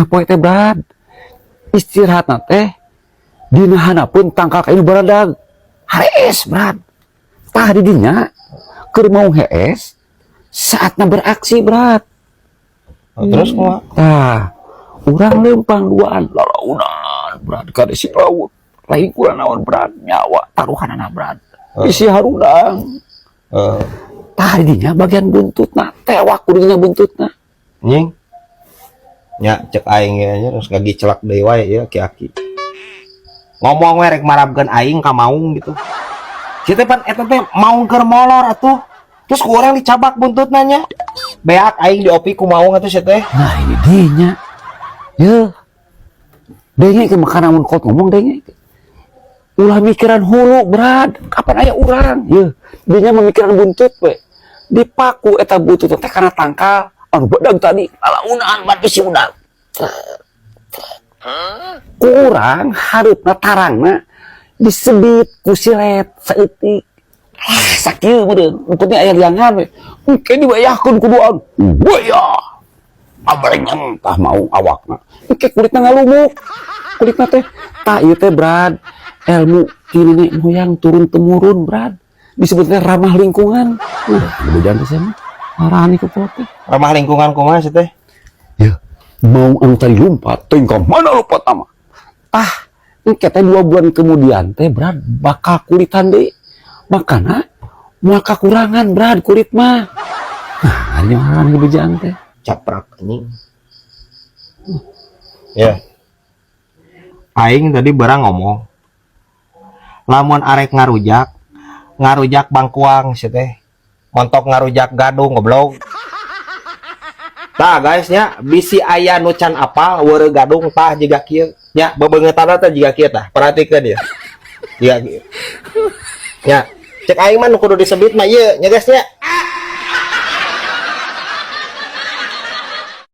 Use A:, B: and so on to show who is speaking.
A: Poe teh, Brad, istirahat teh dina handapeun tangkal kayu baradag harees, Brad. Tah, di dinya keur mau hees, saatna beraksi, Brad.
B: Oh, terus kumaha?
A: Tah, urang lempang duaan lalaunan, Brad, ka si laut. Lain kurang naon, Brad, nyawa taruhanana, Brad, isi harudang. Tah, di dinya bagian buntutna tewak kudunya buntutna.
B: Nying. Nya, cek aing ge nya terus ngagicelak deui wae ya aki-aki. Ngomong we rek marabkeun aing ka maung gitu. Kieu teh pan eta teh maung keur molor atuh. Terus ku urang dicabak buntutna nya. Beak aing diopi ku maung atuh sia teh.
A: Nah, ini dinya ya, denge ke makana mun kot ngomong denge ulah mikiran hulu, Brad. Kapan aya urang ye dinya memikiran buntut we, dipaku eta buntut teh kana tangkal anu badag tadi, lalaunan bat bisi udang ku urang hareupna, tarangna disebit ku silet saeutik. Ah, sakieu meureun nu penting aya liangan we, engke dibayahkeun ku duaan waya abreng. Tah, mau awakna engke kulitna ngalumuk kulitna teh. Tah, ieu teh, Brad, ilmu ti nenek moyang turun temurun, Brad, disebutnya ramah lingkungan. Nah, bejaan teh mah arani ku teh.
B: Ramah lingkungan kumaha sih teh?
A: Ya, mau anu tadi lompat teh ka mana lompat ama. Tah, engke teh 2 bulan kemudian teh, Brad, bakal kulitan deui, makana moal kakurangan, Brad, kulit mah. Nah, ini arani bejaan teh.
B: Caprak anjing. Ya. Aing tadi barang ngomong. Lamun arek ngarujak, ngarujak bangkuang sih teh. Montok ngarujak gadung, goblok. Tah guys nya, bisi aya nu can apal weureu gadung, tah jiga kieu. Nya, bebeungeutana teh jiga kieu tah. Perhatikeun ya. Jiga kieu. Nya, cek aing mah nu kudu disebut mah ieu nya, guys, nya.